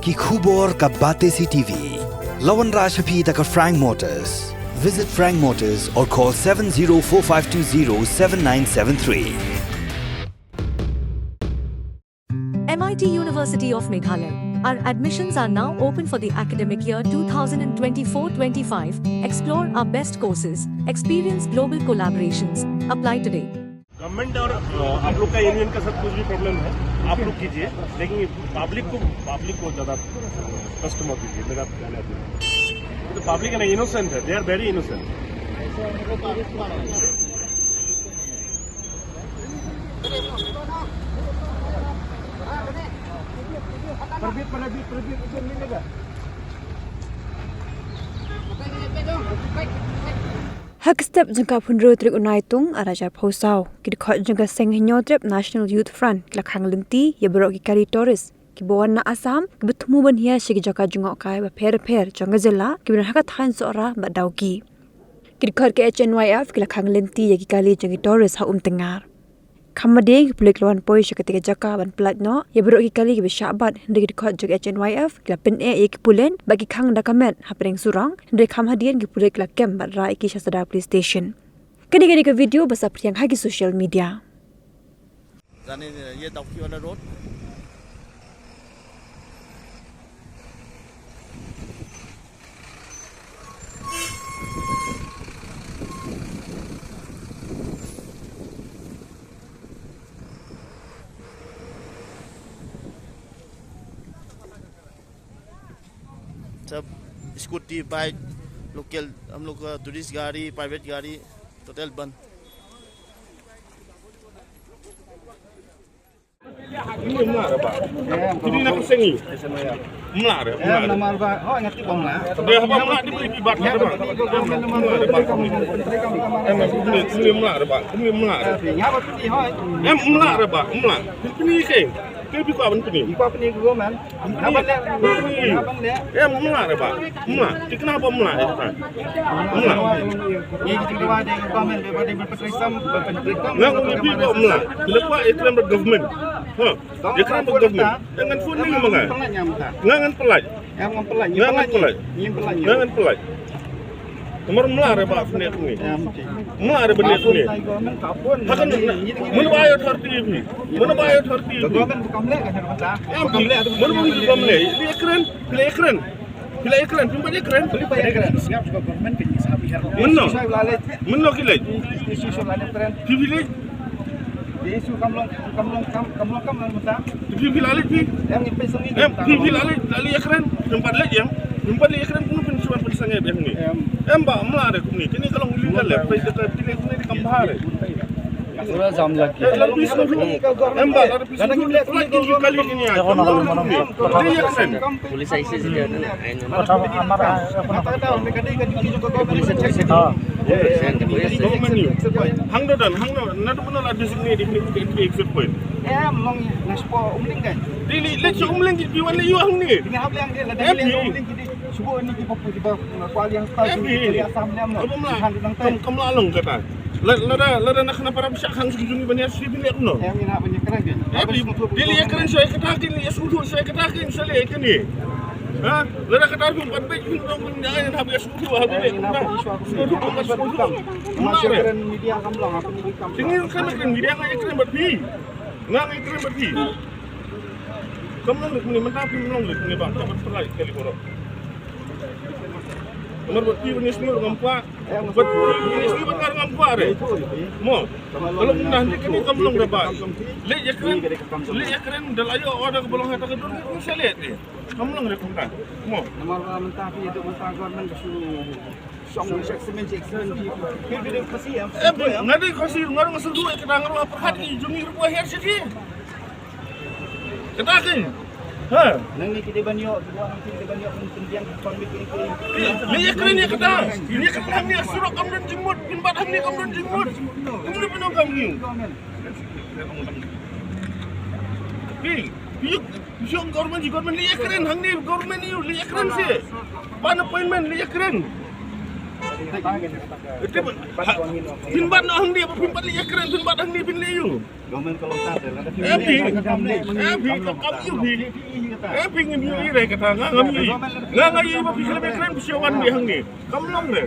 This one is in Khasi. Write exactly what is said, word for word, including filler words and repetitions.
Ki khubor ka Batesi TV. La wanrah sha phi da ka Frank Motors. Visit Frank Motors or call seven zero four five two zero seven nine seven three. M I T University of Meghalaya. Our admissions are now open for the academic year two thousand twenty-four twenty-five. Explore our best courses, experience global collaborations. Apply today. गवर्नमेंट और, अ, आप लोग का यूनियन का साथ कुछ भी प्रॉब्लम है, आप लोग कीजिए, लेकिन पब्लिक को, पब्लिक को ज़्यादा कष्ट मत दीजिए, मेरा कहना है। तो पब्लिक है ना, इनोसेंट है, they are very innocent. Ha ka step jong ka pynroi tarik u Naitung ar hajar arphew saw, ki dkhot jong ka seng Hynñiewtrep National Youth Front ki la khang lynti ïa baroh ki kali tourist kiba wan na Assam kiba thmu ban hiar sha ki jaka jngohkai bapher bapher jong ka jylla kiba don ha ka thaiñ Sohra bad Dawki. Ki dkhot ka H N Y F ki la khang lynti ïa ki kali jong ki tourist ha Umtyngar. Kham hadien ki pulit ki la wan poi sha katei ka jaka ban pyllait noh ïa baroh ki kali kiba shah bat, hynrei ki dkhot jong ka H N Y F ki la pyneh ïa ki pulit bad ki khang da ka met hapdeng surok, hynrei kham hadien ki pulit ki la kem bad rah ïa ki sha Sadar Police Station. Kane ka dei ka video ba saphriang ha ki social media. जाने ये दौकी वाला रोड। सब स्कूटी, बाइक, लोकल, हम लोग का टूरिस्ट गाड़ी, प्राइवेट गाड़ी, टोटल बंद। Ini mla re ba. Ini na kuseng i. Mla re, mla re. Namar ba, ho, ngati ba mla. Dia ba mla di beli bat ba. Ini mla re ba. Ini mla re ba. Ini mla re. Em mla re ba, mla. Ini ke. Ke bi ko ban ini. Ko ban ini ko man. Em mla re ba. Mla. Tikna ba mla re ba. Mla. Nga ngi bi ba mla. Lepa ikram ba government. Ha. Ikram ba government. Ngan phone ni ma nga. Nga ngan pelaj. Nga ngan pelaj. Nga ngan pelaj. Namar mla re ba ne ni. Mla re ba ne ni. Hakan mun ba ya thar ti bi. Mun ba ya thar ti bi. Em bi. Mun ba ya thar ti bi. Li ikren. Li ikren. Phi la ïakren, phim pat ïakren. Phi la ïakren. Sngap shuwa government ka ngi sngap ïa. Mynno? Mynno ki leit? Phi phi leit? Phi phi la leit phi? Em, phi phi la leit, la leit ïakren. Phim pat leit ïa. Phim pat leit ïakren, kumno phin shuwa phin sangeh ïa ngi. Em ba mla re kumne. Kine ka long illegal le. Phi ka phi leit kumne di kam bha re. Pura jam lagi. Police aise se jana, ain. Hang do dan, hang do, na do na la designate exit point. Em long na spo Umling kan. Di li le Umling di wan le yu hang ni. Di hap le hang di la di Umling di. Subuh ni ki pop ki ba kuali yang style ki Assam lem no. Kam la long kata. Lada lada nak kena para besar khang sujung ni bani asli bini no. Em ina bani kena kan. Em di li keren saya kata kin li sudu saya kata kin saya kini. Ha? Lada kata pun pat pun dong pun jangan habis sudu habis. Sudu pun sudu. Masih keren media kam long apa ni kam. Sini kan keren media ngai keren berarti. Ngai keren berarti. Kam long lut mynta phim long lut mynta ba ka ban pynlait kali baroh. Namar bad phi ban ïasngew ngam kwah. Bad phi ban ïasngew ban ngar ngam kwah re. Mo. Ka long mynta hynrei kane kam long re ba. Leh ïakren. Leh ïakren da la ïoh order kaba long ha ta ka dur ngi sa leh te. Kam long re kumta. Mo. Namar ba mynta phi ïa duk mynta government ka shu Nga dei Khasi, nga ruh nga sngewthuh ïa kata, nga ruh nga pyrkhat ïa ki jong ngi ruh ba hiar shithi. Kata kein. Ha. Nangne ki dei ban ïoh, ki dei ban ïoh pynbiang ki economy ki. Ngi ïakren ïa kata. Ngi ïakren hangne surok kam don jingmut, pynbat hangne kam don jingmut. Kumno pyndonkam ngi. Phi, phi Yung government, yung government leh ïakren hangne, government ïa leh ïakren se. Ban appointment leh ïakren. Phin bat noh hangne, ba phin bat leit ïakren, phin bat hangne phin leit ïoh. Em phi, em phi, kam ïoh phi. Em phi ngim ïoh ei re kata, nga ngam ïoh. Nga nga ïoh ba phi khlem ïakren phi shu wan leit hangne. Kam long re.